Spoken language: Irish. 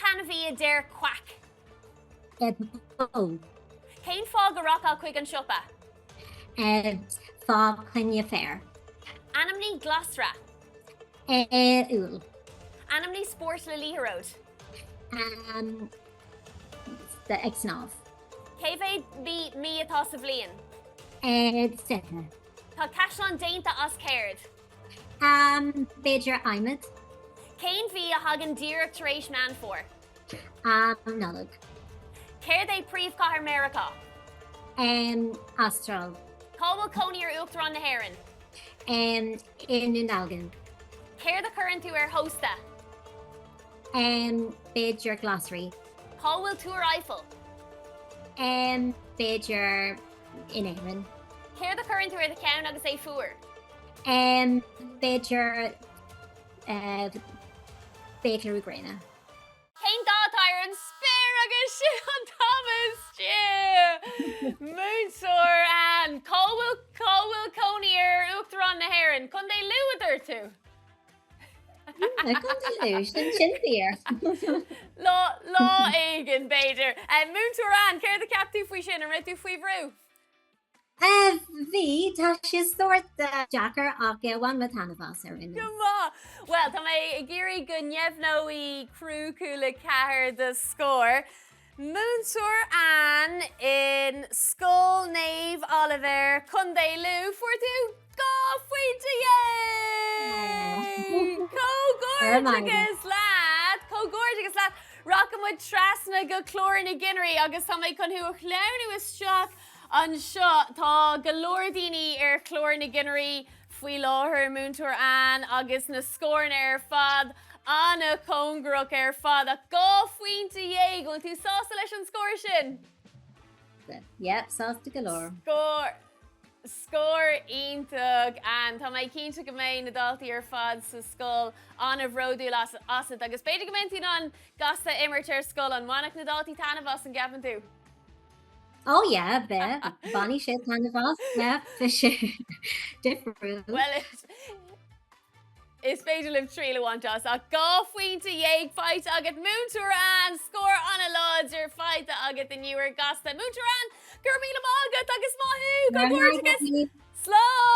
t-ainmhí a deir quack? Bó. Cén fáth go rachfá chuig an siopa? Fá choinne féir. Ainmnigh glasra. Úll. Ainmnigh spórt le liathróid. Ag snámh. Cé mhéad mí atá sa bhliain? 20. Tá caisleán déanta as céard? B'fhéidir adhmad. Cén mhí a thagann díreach tar éis Meán Fómhair? Nollaig. Céard é príomhchathair Meiriceá? Astráil. Cá bhfuil cónaí ar Uachtarán na hÉireann? I nDún Dealgan. Céard a chuireann tú ar thósta? B'fhéidir glasraí. Cá bhfuil Túr Eiffel? B'fhéidir in Éirinn. Céard a chuireann tú ar do cheann agus é fuar? B'fhéidir béalchlárú gréine. Cén dath atá ar an spéir agus sin an t-am istigh! Múinteoir Ann, cá bhfuil cá bhfuil cónaí ar Uachtarán na hÉireann? Contae Lú a dúirt tú? Contae Lú, sin sin fíor. Lá lá éigin, b'fhéidir. Múinteoir Ann, céard a cheap tú faoi sin? An raibh tú faoi bhrú? Bhí, tá sé sórt deacair ach bhain mé taitneamh as ar aon Go maith! Bhuel, tá mé ag iarraidh go ndeimhneoidh criú Cúla 4 do scór. Múinteoir Ann in Scoil Naomh Oilibhéir, Contae Lú, fuair tú 12 phointe! Comhghairdeachas leat! Comhghairdeachas leat! Rachaidh muid trasna go Clár na gCinnirí agus tá mé chun thú a shleamhnú isteach Anseo, tá go leor daoine ar Chlár na gCinnirí faoi láthair, Múinteoir Ann, agus na scóranna ar fad an-chóngarach ar fad, ach 12 phointe. An bhfuil tú sásta leis an scór sin? Yep, sásta go leor. Scór, scór iontach, Ann. Tá mé cinnte go mbeidh na daltaí ar fad sa scoil an-bhródúil asat agus b'fhéidir go mbeidh tú in ann Gasta a imirt ar scoil. An mbainfeadh na daltaí taitneamh as, an gceapann tú? Oh yeah, beidh, bainfidh siad taitneamh as, yeah, beidh sé difriúil. Well, is féidir libh triail a bhaint as ach 12 phointe faighte agat Múinteoir Ann, scór an-láidir faighte agat inniu ar Gasta. Múinteoir Ann, go raibh míle maith agat agus maith thú, comhghairdeachas! Slán!